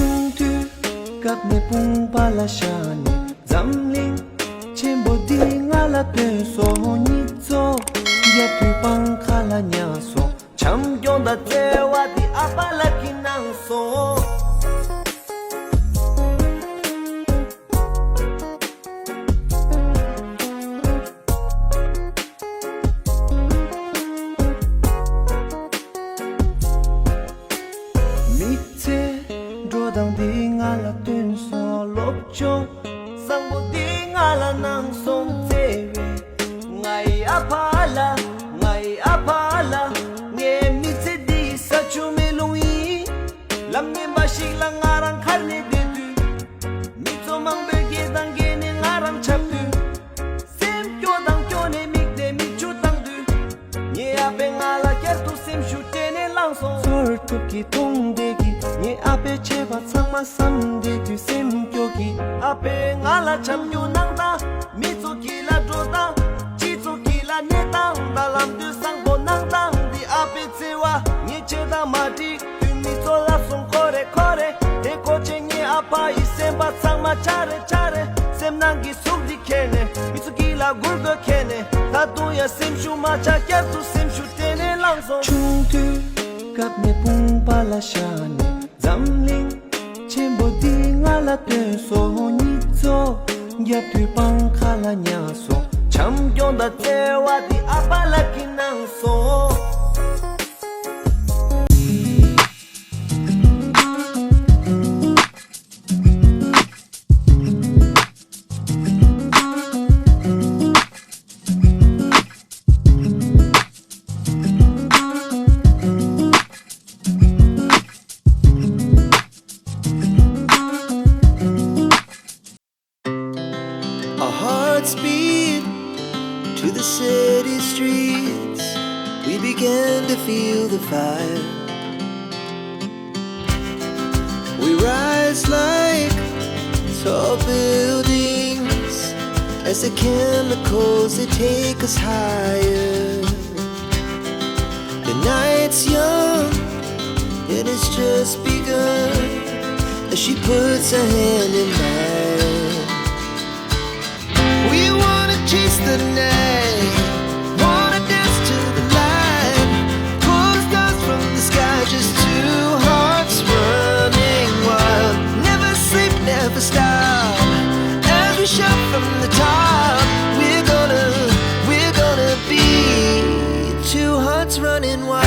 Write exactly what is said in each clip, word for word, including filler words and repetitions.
ཆུང་དུས་སྐབས་ནས་དཔུང་པ་ལ་བཞག་ནས་འཛམ་གླིང་ཆེན་པོ་འདི་ང་ལ་སྟོན་སོང་། གཉིད་ཚོགས་རྒྱབ་དུས་སྤང་ཁ་ལ་ཉལ་སོང་། བྱམས་སྐྱོང་དང་བརྩེ་བ་འདི་ཨ་ཕ་ལགས་ཀྱིས་གནང་སོང་། མི་ཚེ་འགྲོ་སྟངས་འདི་ང་ལ་སྟོན་སོང་། སློབ་སྦྱོང་བཟང་པོ་འདི་ང་ལ་གནང་སོང་། བརྩེ་བའི་ངའི་ཨ་ཕ་ལགས། ངའི་ཨ་ཕ་ལགས། ངའི་མི་ཚེ་འདི་ས་ཆུ་མེ་རླུང་ཡིན། ལམ་ངན་པ་ཞིག་ལ་ང་རང་ཁར་ནས་བསྡད་དུས། མི་ཚོགས་མང་པོས་སྐད་གདངས་སྐད་ནས་ང་རང་ཁྱབ་དུས། སེམས་སྐྱོ་དང་སྐྱོ་ནས་མིག་ནས་མིག་ཆུ་བཏང་དུས། ངའི་ཨ་ཕས་ང་ལ་བསྐྱར་དུ་སེམས་ཤུགས་སྤྲད་ནས་བསླངས་སོང་། ཚོར་ཐུབ་ཀྱི་མཐོང་བསྡད་ཀྱི་ངའི་ཨ་ཕས་བྱས་པ་ཚང་མ་བསམ་བསྡད་དུས་སེམས་སྐྱོ་གི། ཨ་ཕས་ང་ལ་བྱམས་སྐྱོང་གནང་སྟངས། མི་ཚོགས་དཀྱིལ་ལ་འགྲོ་སྟངས། སྤྱི་ཚོགས་དཀྱིལ་ལ་གནས་སྟངས་དང་། ལམ་སྟོན་བཟང་པོ་གནང་སྟངས་འདི་ཨ་ཕའི་བརྩེ་བ་ངས་བྱས་དང་མ་འགྲིག་དུས། མི་ཚོགས་ལབ་སོང་ཁོ་རེ་ཁོ་རེ། དེ་ཁོ་ཆེ་ངའི་ཨ་ཕ་ཡི་སེམས་པ་ཚང་མ་ཆ་རེ་ཆ་རེ། སེམས་ནང་གི་ཟུག་འདི་ཁྱེར་ནས། མི་ཚོགས་དཀྱིལ་ལ་སྒུར་དགོས་ཁྱེར་ནས། ད་དུང་ཡང་སེམས་ཤུགས་མ་ཆག་བསྐྱར་དུ་སེམས་ཤུགས་སྤྲད་ནས་བསླངས་སོང་། ཆུང་དུས་སྐབས་ནས་དཔུང་པ་ལ་བཞག་ནས་འཛམ་གླིང་ཆེན་པོ་འདི་ང་ལ་སྟོན་སོང་། གཉིད་ཚོགས་རྒྱབ་དུས་སྤང་ཁ་ལ་ཉལ་སོང་། བྱམས་སྐྱོང་དང་བརྩེ་བ་འདི་ཨ་ཕ་ལགས་ཀྱིས་གནང་སོང་། Our hearts beat to the city streets. We began to feel the fire. We rise like tall buildings as the chemicals, they take us higher. The night's young and it's just begun as she puts her hand in mine. We wanna chase the night, wanna dance to the light, pull the stars from the sky, just two hearts running wild. Never sleep, never stop, as we shout from the top. We're gonna, we're gonna be two hearts running wild.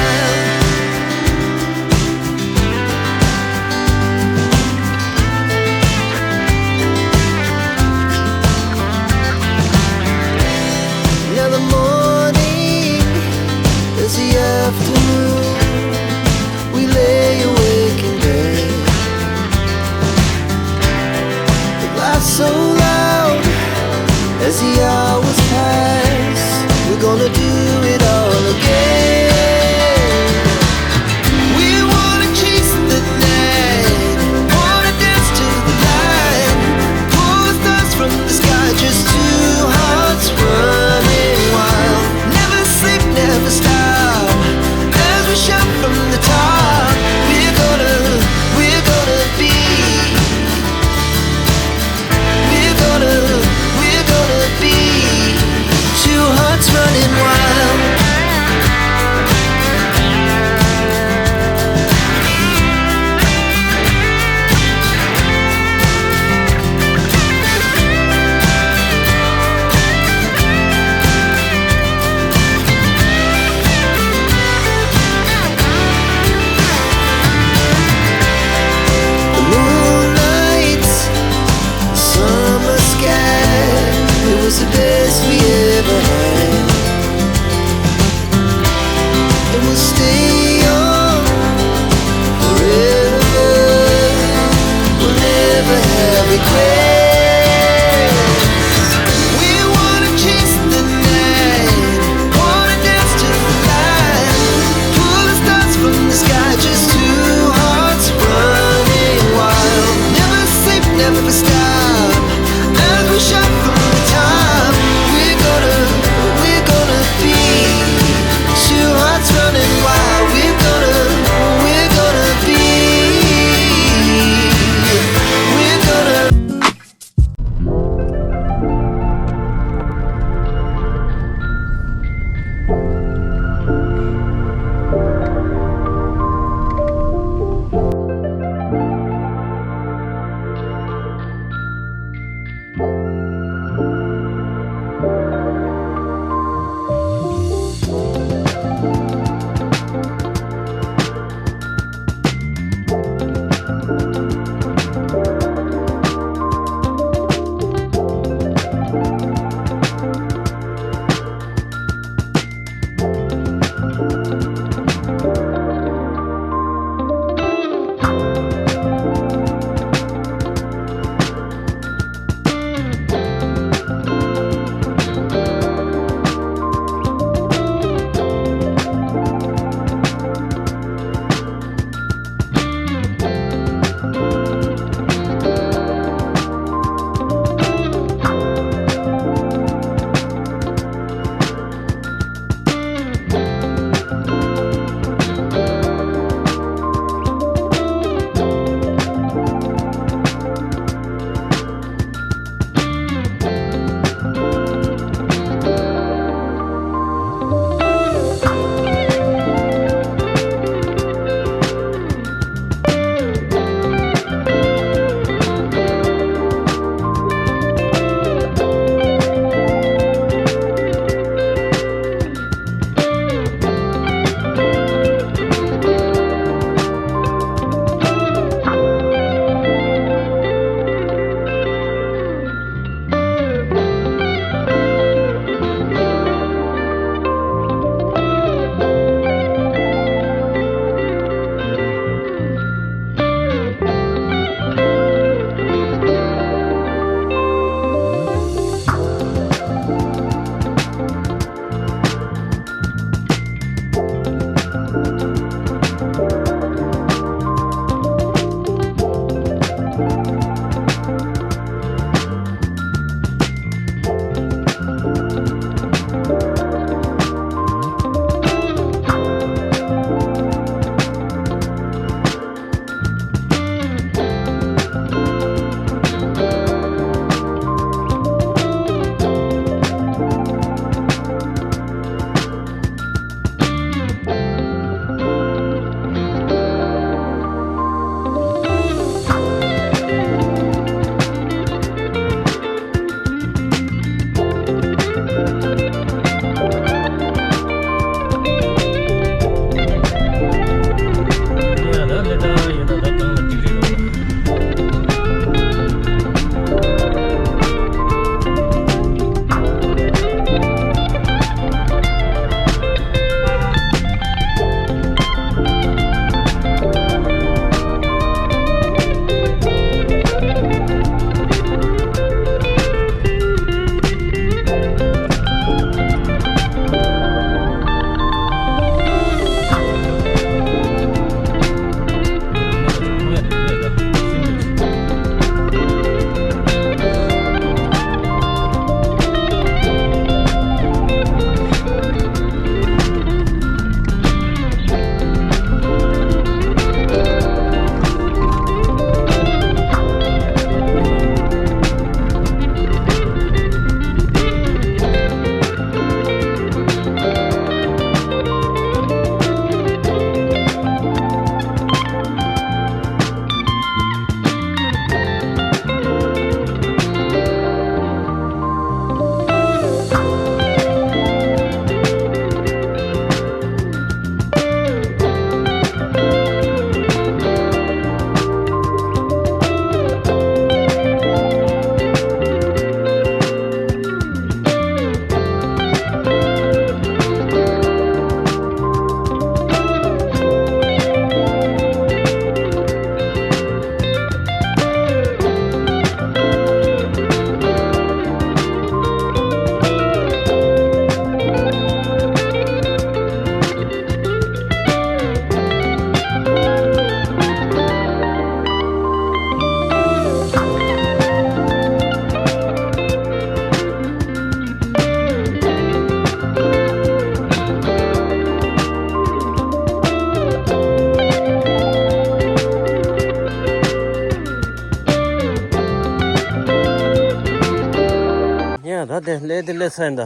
དེ་ལས་དེ་ལས་ཚ་ཡིན་ད།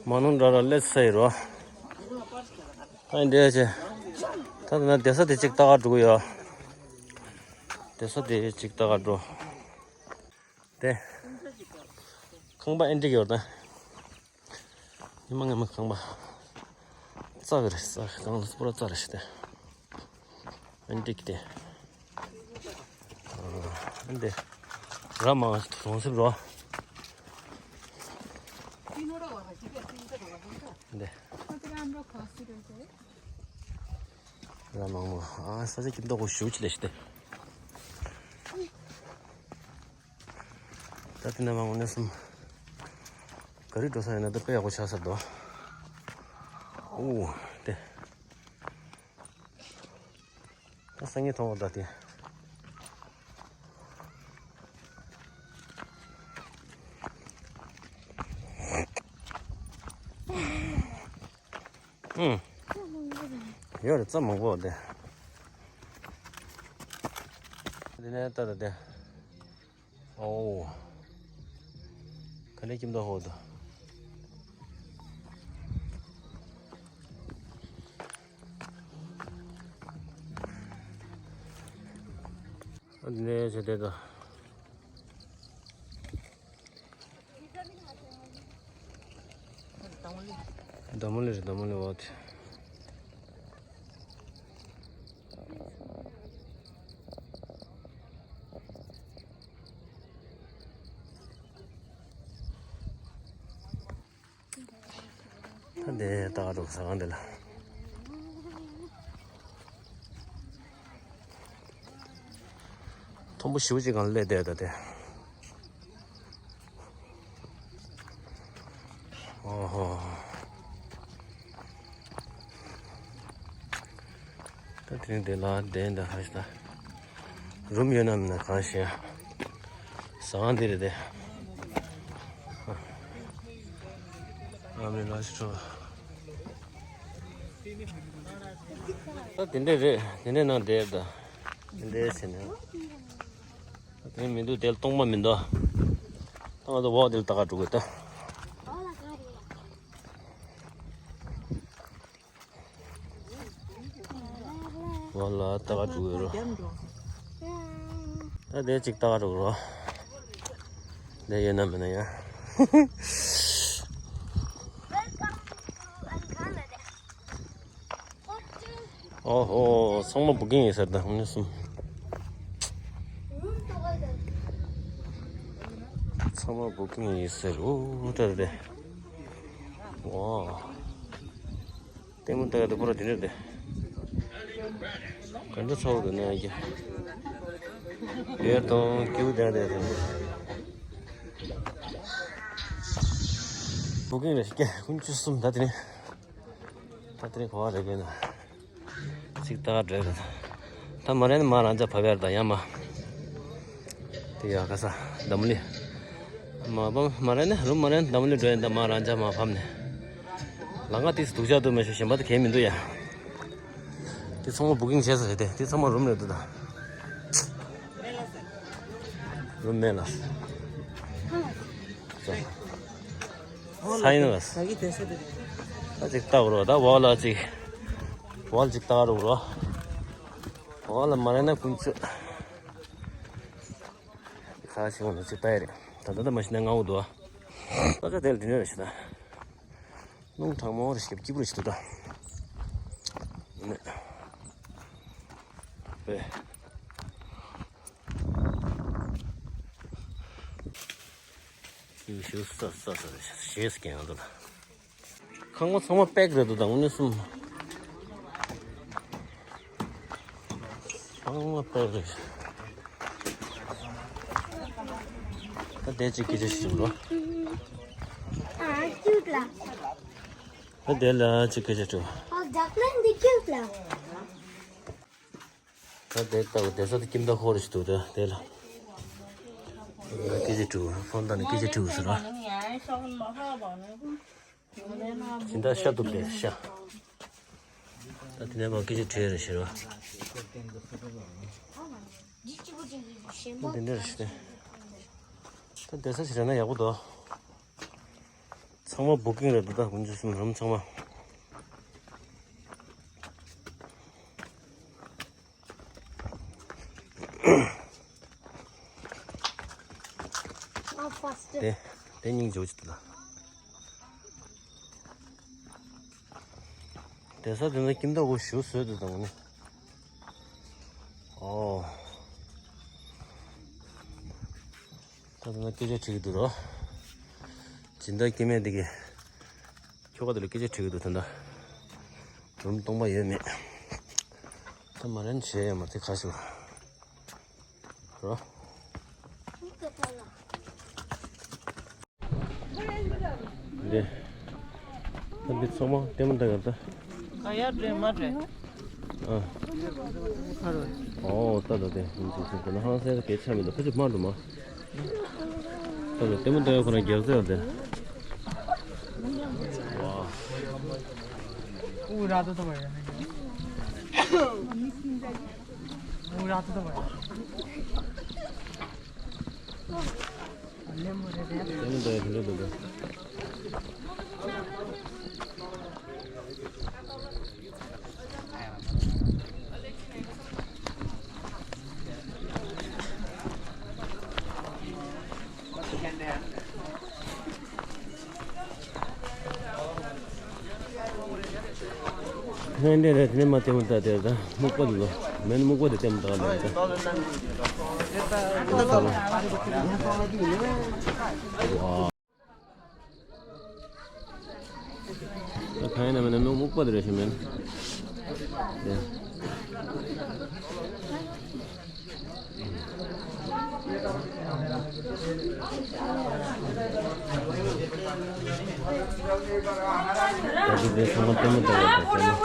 མ་ནུ་འདྲ་ར་ལས་ཚ་ཡིན་རོ། ཨ་འདྲ་ཆེ། ད་ན་བསྡད་ས་དེ་གཅིག་ལྟ་ག་འགྲོ་གི་ཡོད། བསྡད་ས་དེ་གཅིག་ལྟ་ག་འགྲོ། དེ། ཁང་པ་ཨེ་འགྲིག་ཡོད་ད། ཉི་མ་ངན་མ་ཁང་པ། རྩ་གི་རེད་རྩ་གི་གང་ལ་སྤོ་ར་རྩ་རེད་ཤི་དེ། ཨེ་འགྲིག་དེ། ཨ་འདི། ར་མང་གྲོང་གསེབ་རོ། འདི། ར་མང་མོ་ཨ་ས་ཆ་ཁྱིམ་ཐོག་གོ་ཞུ་ཅི་ལས་ཤི་དེ། ད་དེ་ནས་མ་འོང་ནས་སུམ། ག་རེ་འགྲོ་ས་ཡིན་ན་ད་དཔེ་ཡག་པོ་ཆགས་ས་འདུག་ཨོ། དེ། ད་སང་ཉིན་མཐོང་བ་ད་དེ། ཨུམ། ཡོད་རེད་རྩྭ་མང་པོ་དེ། དེ་ནས་ལྟ་ད་དེ། ཨོ། ག་ནས་ཁྱིམ་ད་ཧོ་ད། ཨ་དེ་ནས་བྱས་དེ་ད། འདམ་ལི་རེད་འདམ་ལི་འོ་དེ། ད་འདི་ལྟ་ག་འགྲོ་ཟ་ཁང་འདི་ལ། མཐོན་པོ་ཞེ་པོ་ཅིག་སྒང་ལ་སླེབས་བསྡད་ད་དེ། ཨོ་ཧོ། ད་དེ་རིང་འདི་ལ་བསྡད་འདི་ཧ་ཤི་ད། རུམ་ཡོད་ན་མིན་ན་གང་ཤེས། ཟ་ཁང་འདི་རེད་དེ། ཨ་མི་ལ་ཤི་ཁྲོ། ད་དེ་འདྲས་རེད་དེ་འདྲས་ནང་བསྡད་ད། དེ་འདྲས་ཟེར་ནས། དེ་མི་འདུག་དེ་ལ་སྟོང་པ་མི་འདུག་ད་ང་ཚོ་འོག་དེ་ལ་ལྟ་ག་འགྲོ་དགོས་ད། འོག་ལ་ལྟ་ག་འགྲོ་དགོས་རོ། ད་དེ་གཅིག་ལྟ་ག་འགྲོ་དགོས་རོ། དེ་ཡོད་ན་མེད་ན་ཡང་། ཨོ་ཧོ། ཚང་མ་བུ་ཀིང་ཡིན་ཟེར་ད་ཧུང་ནི་གསུམ། ཚང་མ་བུ་ཀིང་ཡིན་ཟེར། ཨོ་ད་དེ། ཝ། ལྟད་མོ་ལྟ་ག་དེ་ཁོ་ར་དེ་འདྲ་དེ། ག་འདྲ་ཚ་བོ་དེ་ནས་ཀྱི། ཡོད་དང་ཀིའུ་དེ་དེ་དེ། བུ་ཀིང་ལ་ཞིག་ཀྱང་ཀུན་སྤྱོད་གསུམ་ད་དེ་ནས། ད་དེ་རིང་ག་བ་རེད་པས་ན། ཅིག་ལྟ་ག་འགྲོ་ཡ་རེད། ད་མ་རན་ནི་མ་རང་ཅག་བབས་ཡ་རེད་ད་ཡ་མ། དེ་ཡ་ག་ས་འདམ་ལི། མ་བབས་མ་རན་ནི་རུམ་མ་རན་འདམ་ལི་འགྲོ་ཡ་ད་མ་རང་ཅག་མ་བབས་ནས། ལ་ང་ཏིས་སྡུག་ཅག་ཏུ་མེ་ཤོ་གཞན་པ་དེ་གས་མི་འདུག་ཡ། དེ་ཚང་མ་བུ་ཀིང་བྱས་ས་རེད་དེ་དེ་ཚང་མ་རུམ་རེད་འདུག་ད། རུམ་མེད་ལ། ས་ཡིན་ལ། ད་ཅིག་ལྟ་བར་བ་ད་འོག་ལ་ཅིག་འོག་ལ་ཅིག་ལྟ་བར་བ། འོག་ལ་མ་རེད་ན་ཀུན་སྤྱོད། ཁ་ཤས་འོང་ན་ཅིག་ལྟ་ཡ་རེད། ད་ལྟ་ད་མ་ཤི་ན་ང་འུ་དོ། ད་ཅག་དེ་ལ་འདི་ནས་རེད་ཤི་ད། རླུང་གྲང་མོ་རེ་ཞིག་སྐྱིད་པོ་རེ་ཞིག་འདུག་ད། ནས། པེ། ཡུལ་ཤུལ་ས་ས་ས་རེ་ཞེས་སྐྱེ་ཡང་འདུག་ད། ཁང་པ་ཚང་མ་པེག་རེད་འདུག་ད་དངོས་གནས་གསུམ། ཚང་མ་པེག་རེད། ད་དེ་གཅིག་སྐད་ཆ་ཞིག་འགྲོ། ཨ་ཁྱུད་ལ། ད་དེ་ལ་གཅིག་སྐད་ཆ་འགྲོ། ཨ་ཇག་ལན་འདི་ཁྱུད་ལ། ད་དེ་ལྟ་བུ་དེ་ས་དེ་ཁྱིམ་བདག་ཧོར་ཞིག་འདུག་ད་དེ་ལ། སྐད་ཆ་འགྲོ་ཕོན་ད་ནི་སྐད་ཆ་འགྲོ་ཟེར་བ། སྦྱིན་བདག་ཤ་འདུག་ལས་ཤ། ད་དེ་ནས་མ་སྐད་ཆ་དྲིས་རེ་ཞེས་རོ། ད་དེ་འདྲ་རེ་ཞེས་ཏེ། ད་བསྡད་ས་ཞིག་རེད་ན་ཡག་པོ་འདུག་ཚང་མ་བུ་ཀིང་རེད་འདུག་ད་དཀོན་མཆོག་གསུམ་རམ་ཚང་མ། དེ་དེ་སྙིང་རྗེ་པོ་ཅིག་འདུག་ད། དེ་ས་དེ་ན་ཁྱིམ་བདག་གོ་ཞུ་བཟོས་འདུག་ད་ངོ་ནི། ཨོ། ད་དེ་ན་སྐད་ཆ་དྲི་གི་འདུག་རོ། སྦྱིན་བདག་སྐྱེ་དམན་དེ་གི། ཁྱོ་ག་དེ་ལ་སྐད་ཆ་དྲི་གི་འདུག་ད་ལྟ། སྒྲུང་སྟོང་པ་ཡོད་མེད། ད་མ་རན་བྱས་ཡོད་མ་དེ་ཁ་ཤོ། རོ། འདི། ད་འདི་ཚང་མ་ལྟད་མོ་ལྟ་ག་ད། ག་ཡར་འདྲེ་མ་འདྲེ། ཨ། ཨོ་ད་ད་དེ་མི་ཚེ་ཚེ་ད་ན་ཧང་སེ་གེ་ཆ་མི་འདུག་ཕ་ཆུ་མ་འགྲོ་མ། ད་ད་ལྟད་མོ་ལྟ་ཡ་ཁོ་རང་རྒྱག་ཚད་ལ་དེ། ཝ། ཨུ་ར་ཏོ་ཏོ་བ་ཡ། ཨུ་ར་ཏོ་ཏོ་བ་ཡ། ལྟད་མོ་ལྟ་ཡ་དེ་འདྲ་འདུག་ག་ཧན་དེ་རེད་དེ་ནས་མ་ལྟད་མོ་ལྟ་དེ་ད་སྨུག་པ་འདུག་མེད་ན་སྨུག་པ་དེ་ལྟད་མོ་ལྟ་ལ་ད། ད་གང་ཡིན་ན་མིན་ན་སྨུག་སྨུག་པ་དེ་རེད་ཤི་མིན། དེ། ད་དེ་དེ་ཚང་མ་ལྟད་མོ་ལྟ་བར་ད་ཚང་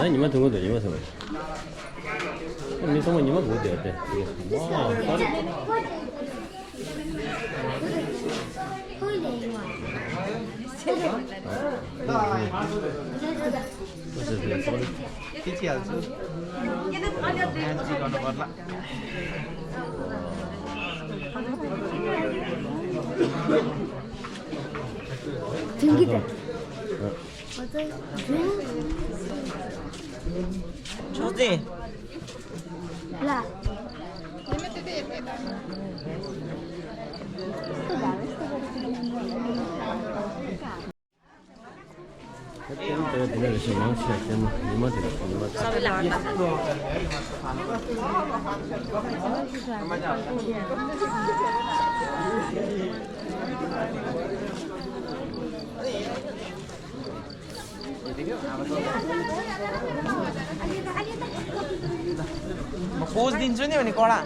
མ། ཉི་མ་དུང་དུ་ཉི་མ་དུང་། མི་ཚང་མ་ཉི་མ་དགོས་དེ་ཨ་ཏེ། ཅོག་ཙེ། ལ། ལྟད་མོ་ལྟ་ཡ་དེ་ནས་རེ་ཞིག་མང་ཆེ་ལྟད་མོ་ཉི་མ་དེ་རེད་ཉི་མ་དེ། म पोज दिन्छु नि अनि कडा।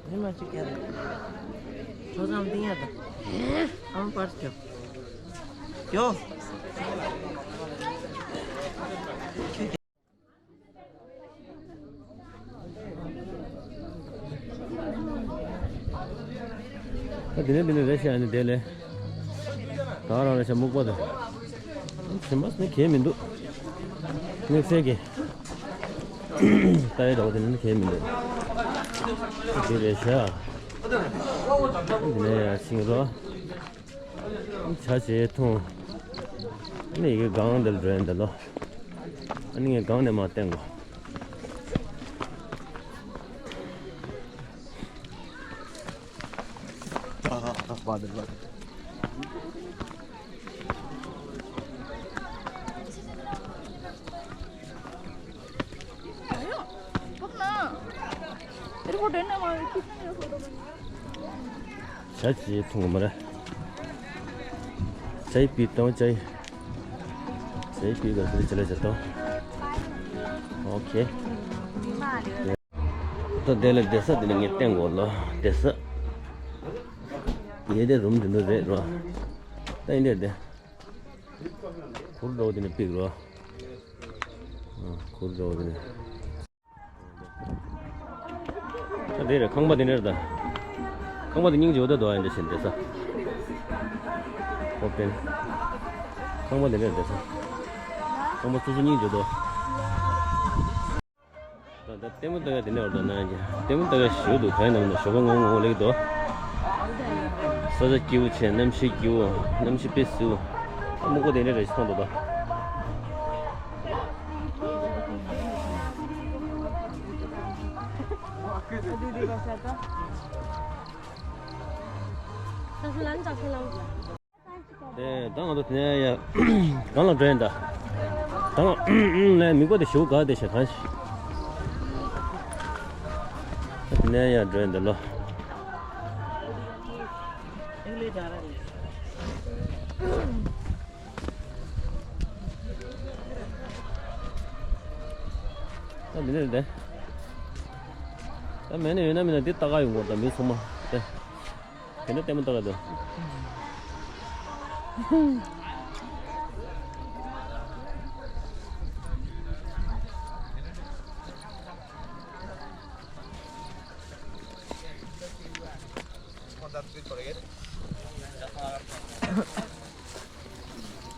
ཉི་མ་གཅིག་རྒྱབ། ཁྲོ་ཚང་ཏིང་ཡ་དང་། ཨམ་པར་སྐྱོ། སྐྱོ། ད་དེ་ནས་དེ་ནས་རེ་ཞིག་ཨ་ནི་དེ་ལས། ད་རང་རེ་ཞིག་སྨུག་པ་དང་། ཞིམ་པ་ནི་གས་མི་འདུག་དམིགས་བསལ་གྱི། ད་ཡི་རོགས་དེ་ནི་གས་མི་འདུག་དེ་རེ་ཞིག་དེ་ནས་ཡར་ཕྱིན་རོགས། ཆ་ཆེ་འཐུང་། ཨ་ནི་ཡི་གེ་སྒང་འདིར་འགྲོ་ཡིན་འདི་ལོ། ཨ་ནི་ངས་སྒང་ནས་མར་བསྟན་དགོས། ཇ་ཅིག་འཐུང་གི་མ་རེད། ཇའི་པི་བཏང་ཇའི། ཇའི་པི་ག་ཚོད་ཅི་ལ་ཇ་བཏང་། ཨོ་ཁེ། ད་དེ་ལ་བསྡད་ས་དེ་ནས་ངས་བསྟན་དགོས་ལོ། བསྡད་ས། ཡེ་དེ་རུམ་དེ་འདྲ་རེད་རོ། ད་ཡིན་དེ་དེ། གུར་འདྲ་བོ་དེ་ནས་པིག་རོ། གུར་འདྲ་བོ་དེ་ནས། ད་དེ་རེད། ཁང་པ་དེ་འདྲ་རེད་ད། ཁང་པ་དེ་སྙིང་རྗེ་བོ་ད་འདུག་ཨ། འདི་བཞིན་བསྡད་ས། ཧོབ་ཏེ། ཁང་པ་དེ་འདྲ་རེད་བསྡད་ས། ཁང་པ་སོ་སོ་སྙིང་རྗེ་འདུག་ད་ད་ལྟད་མོ་ལྟ་ག་དེ་འདྲ་བར་དུ་ན་ཀྱང་ལྟད་མོ་ལྟ་ག་ཞུ་འདུག་ག་ཡིན་ནམ་ན་ཞོགས་པ་ངོ་ངོ་ལེགས་འདུག་ས་ཆ་སྐྱིད་པོ་བྱས། གནམ་གཤིས་སྐྱིད་པོ། གནམ་གཤིས་དཔེ་བསིལ་པོ། ཨ་སྨུག་པ་དེ་འདྲ་རེ་ཞིག་མཐོང་འདུག་ད། དེ་ད་ང་ཚོ་དེ་ནས་ཡ་གང་ལ་འགྲོ་ཡིན་ད། ད་ང་ལས་མིག་པ་དེ་ཞུ་ག་དེ་ཞེ་གང་ཞིག་དེ་ནས་ཡ་འགྲོ་ཡིན་ད་ལོ། ད་མི་ནས་དེ། ད་མེད་ནས་ཡོད་ན་མིན་ན་འདི་ལྟ་ག་ཡོང་གོ་ད་མི་ཚང་མ་དེ། དེ་འདྲ་ལྟད་མོ་ལྟ་ག་འདུག་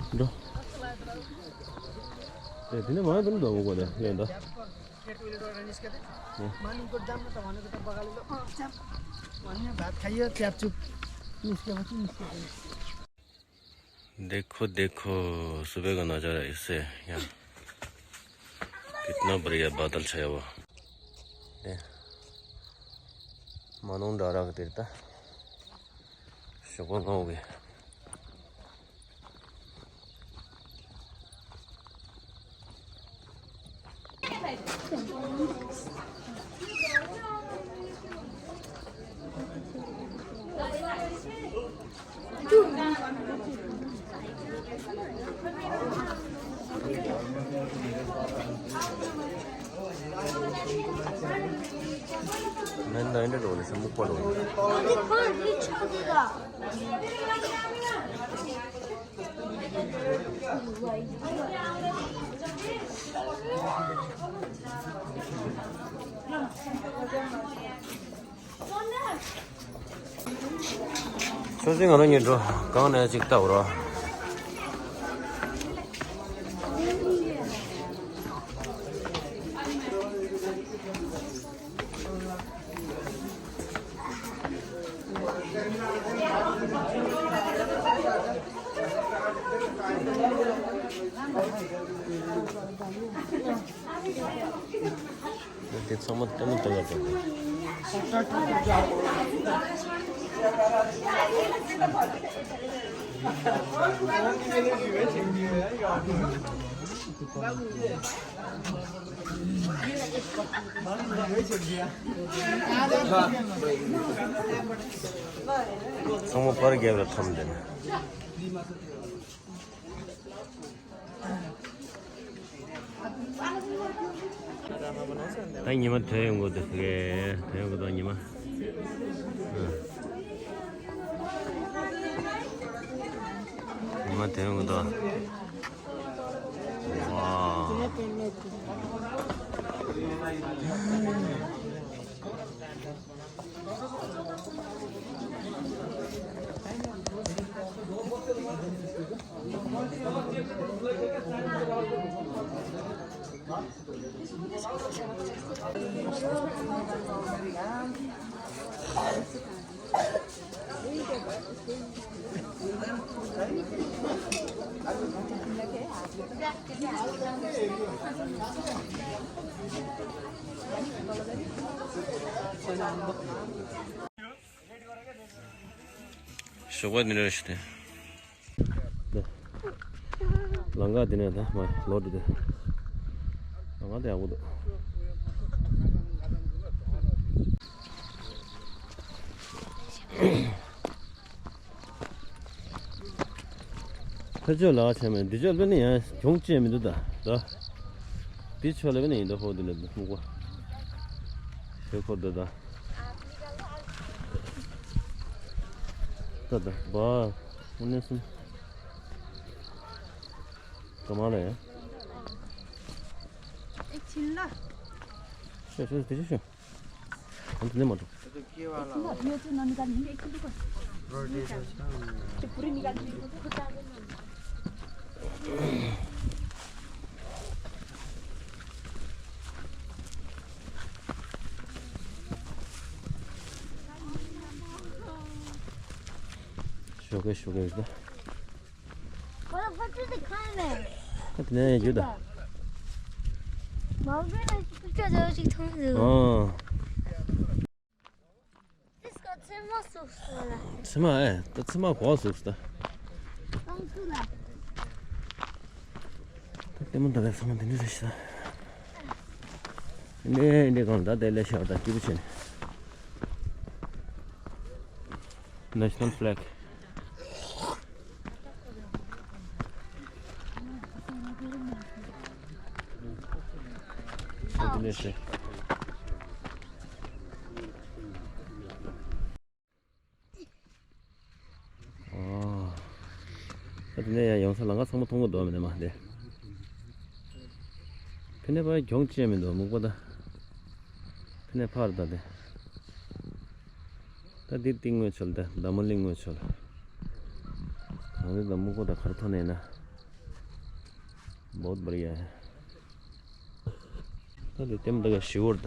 འགྲོ། ए, तिने भयो पनि धोएको खोले, ले त। पेट उहिले डोरा निस्केको थियो। ए। मानिको जाम न त भनेको त बगालेको, अँ, जाम। भन्यो, भात खाइयो, च्यापचुप। निस्केपछि निस्केको। देखो, देखो, सुबह का नजारा ऐसे है यहाँ। कितना बढ़िया बादल छाया हुआ। ए, मानो डरा के तेरे ता। ཞོགས་པ་སྔ་པོ་གི། མེན་ད་ཨེ་འདྲ་འགྲོ་ནི་ཤ་སྨུག་པ་འགྲོ་ནི། ཆུ་ཚོད་ང་རང་ཉིད་འགྲོ་གང་ནས་ཅིག་ལྟ་བར། དེ་ཚང་མ་ལྟད་མོ་ལྟ་ག་འགྲོ། ཚང་མ་པར་རྒྱབ་ལ་འཐམས་བསྡད་ནས། ད་ཉི་མ་ཐོན་ཡོང་གི་འདུག་གས། ཐོན་ཡོང་གི་འདུག་ཉི་མ། ཨ། ཉི་མ་ཐོན་ཡོང་གི་འདུག་ཝའོ། ཞོགས་པ་འདི་འདྲ་ཞིག་སྟེ། ལང་ཀ་འདི་ནས་ད་མ་ལོག་འགྲོ་དུས། ལང་ཀ་འདི་ཡག་པོ་འདུག་ཕར་ཕྱོགས་ལ་ཆ་མེད། འདི་ཕྱོགས་ལ་ནི་ཡང་གྱོང་ཅི་ཡང་མི་འདུག་ད་ད། འདི་ཕྱོགས་ལ་ནི་ཡིན་ད། ཧོ་འདི་ལ་སྨུག་པ། ཞེ་འཁོར་འདུག་ད། ད་ད་བ། དངོས་གནས་སུ། ག་མ་ལ་ཡ། ཨེ་ཕྱིན་ལ། ཤོ་ཤོ་དེ་ཤོ་ཤོ། ཨ་འདི་ནས་མ་འགྲོ། ཞོགས་ཀས་ཞོགས་ཀས་རེད་ད། What, what do they call it? ཨ་དེ་ནས་ཡོད་ད། མ་འོངས་པའི་ལ་ཅིག་ཅོ་ཅོ་ཅིག་མཐོང་ཟེར། ཨོ། This got མཚན་མོ་སོགས་སོགས་ལ། མཚན་མོ་ཨེ་ད་མཚན་མོ་གོག་སོགས་ད། ཀང་ཀུ་ལ། ད་ལྟད་མོ་ལྟ་བའི་ཚང་མ་འདི་འདྲ་རེད་ཤག་འདི་འདྲའི་སྒང་ད་དེ་ལས་ཤོར་ད་སྐྱིད་པོ་བྱས་ནས། National flag. ཨོ། ད་དེ་ནས་ཡང་ཡོང་ས་ལང་ཀ་ཚང་མ་མཐོང་གི་འདུག་མི་ནས་མ་དེ། ཕི་ནས་ཕར་གྱོང་ཅི་ཡང་མི་འདུག་སྨུག་པ་ད། ཕི་ནས་ཕར་ད་དེ། ད་འདི་གཏིང་ངོས་ཆོལ་ད་འདབ་མ་གླིང་ངོས་ཆོལ། གངས་རི་དང་སྨུག་པ་དང་གར་ཐོན་ནས་ན། बहुत बढ़िया है। ད་དེ་ལྟད་མོ་ད་ག་ཞི་བོར་ད།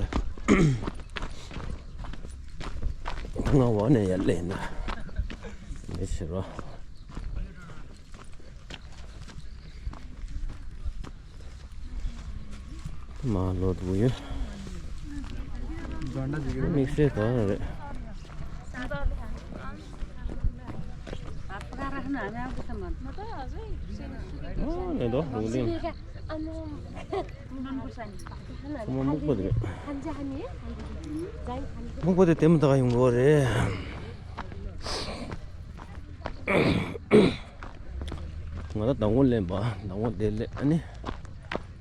ང་བ་ནས་ཡར་སླེབས་ན། མི་ཕྱིར་རོ། མ་ལོ་དུ་ཡོད། དམིགས་བསལ་དོན་རེད། ཨ་ནི་ད་ལུང་སྟེང་། ཁོ་མོ་སྨུག་པ་དེ་རེད། སྨུག་པ་དེ་ལྟད་མོ་ལྟ་ག་ཡོང་གི་རེད། ང་ད་མདང་དགོང་སླེབས་པ། མདང་དགོང་དེ་སླེབས། ཨ་ནི་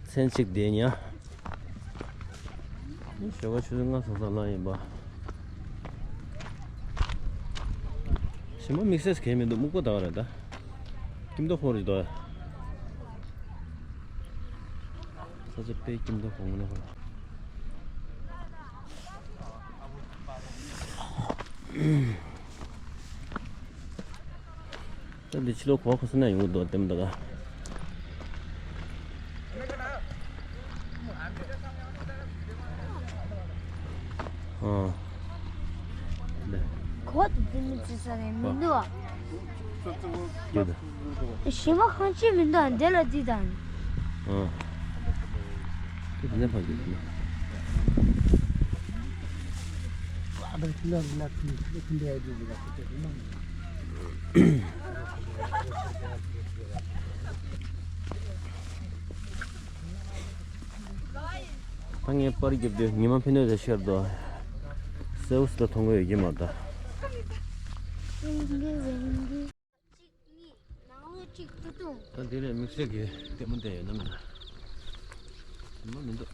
མཚན་གཅིག་བསྡད་ཉ། ཞོགས་པ་ཆུ་ཚོད་ལྔ་སོང་ཙང་ལངས་ཡིན་པ། ཞིམ་པ་དམིགས་བསལ་གང་ཡང་མི་འདུག་སྨུག་པ་ད་ག་རེད་ད། སྐྱིད་མདོག་ཁོང་རེད་དོ། ས་ཆ་དཔེ་སྐྱིད་མདོག་ཁོང་ནས་ཁོ། ཨུམ། ད་འདི་ཕྱི་ལོགས་གོ་ཁོ་ས་ན་ཡོང་གི་འདུག་ལྟད་མོ་ད་ག་ཨ། འདི། གོ་དེ་མི་ཚེ་ས་ནས་མི་འདུག་ཨ། ཡོད་ད། གཞན་པ་གང་ཅི་མི་འདུག་ཨ། འདི་ལ་འདི་དང་། ཨ། དེ་འདི་ནས་ཕར་འགྱོ་དེ་ནས། ད་ངས་པར་རྒྱབ་དུས་ཉི་མ་ཕན་ནུས་དེ་ཤར་དོ། སེའུ་སི་ད་མཐོང་གི་ཡོད་ཀྱི་མ་ད། ད་འདི་ལས་དམིགས་བསལ་གྱི་ལྟད་མོ་བལྟས་ཡོད་ན་མིན་ན། མ་མི་འདུག